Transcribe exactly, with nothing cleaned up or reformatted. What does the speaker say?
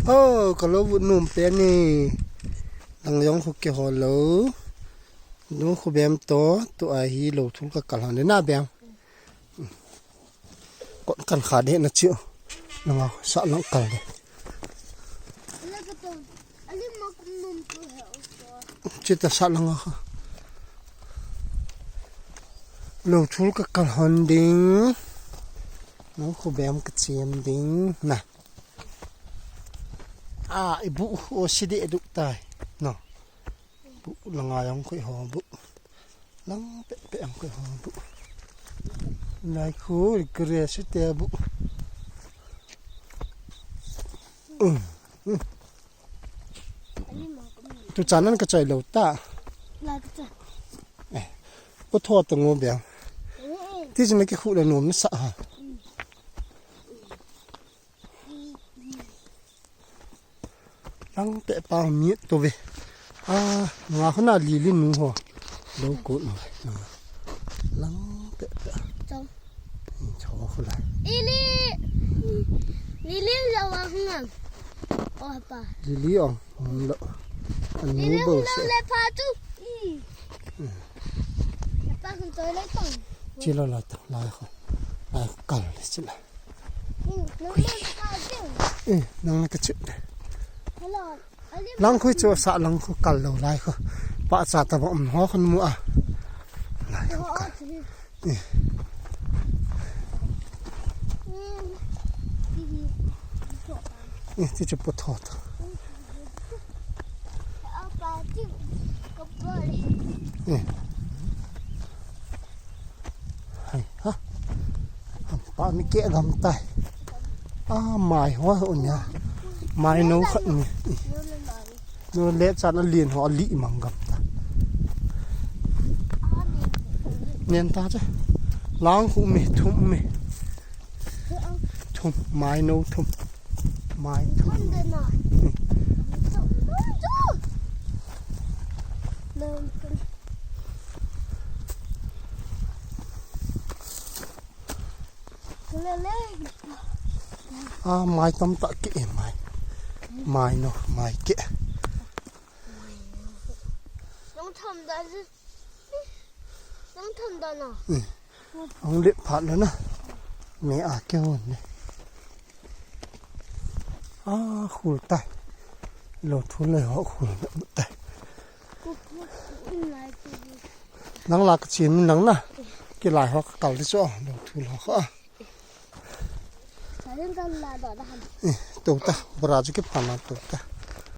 Oh, ka lo vut nom pen ni. Lang jong khu kihol lou. Nu khu bem to, tu a hi lo thul ka kal hon de na bem. Kon kan kha de na chiu. Nanga sa lang kal de. Chita sa langa kha. Lo thul ka kal hon ding. Nu khu bem ka chiam ding na. A, i bu khu o si de duk tai. No. Bu langa jong khu i ho bu. Lang peh peh ang khu i ho bu. Lai khu i kre si te bu. Um. Um. Tu chan nan ka choi lo ta. La ka cha. Eh. Ko tho ta ngo bia. Eh, eh. Ti jin ki khu le nom na sa ha. Lang peh pa mi to ve. A, nga khu na li li nu ho. Lo ko no. Lang peh peh. Chong. Chong khu lai. Lily. Lily la wa hung am. Oh pa. Lily ong. Hung lo. An nu Lily bo hung lo se. Le pa tu. I. Hmm. Pa hung to le tong. Chi lo la ta lai khu. Lai khu kal le chi la. Hmm. Nang le pa tu. Eh, nang le ka chi. Hello. Lang khu chu sa lang khu kal lo lai khu. Pa cha ta bom ho khun mu a. Lai khu kal. Eh. Eh, ti chu pu tho ta. Eh. Hai, ha. Pa mi ke gam tai. A, mai ho o nia. Mai no khat ni. No le chan a lien ho a li mang gam ta. Nen ta che. Lang khu me, thum me. Thum, mai no thum. Mai thum. A, mai tam ta ke e mai. Mai no, mai ke. Nang tham da. Nang tham da na. Hmm. Ang le phat na na. Me a ke hon ne. A, khul tai. Lo thul le ho khul tai. Nang la ka chin nang na. Ki lai ho ka kal di cho. Lo thul ho kha. Sa rin kan la da da han. Eh, to ta, bra chu ki phan na to ta.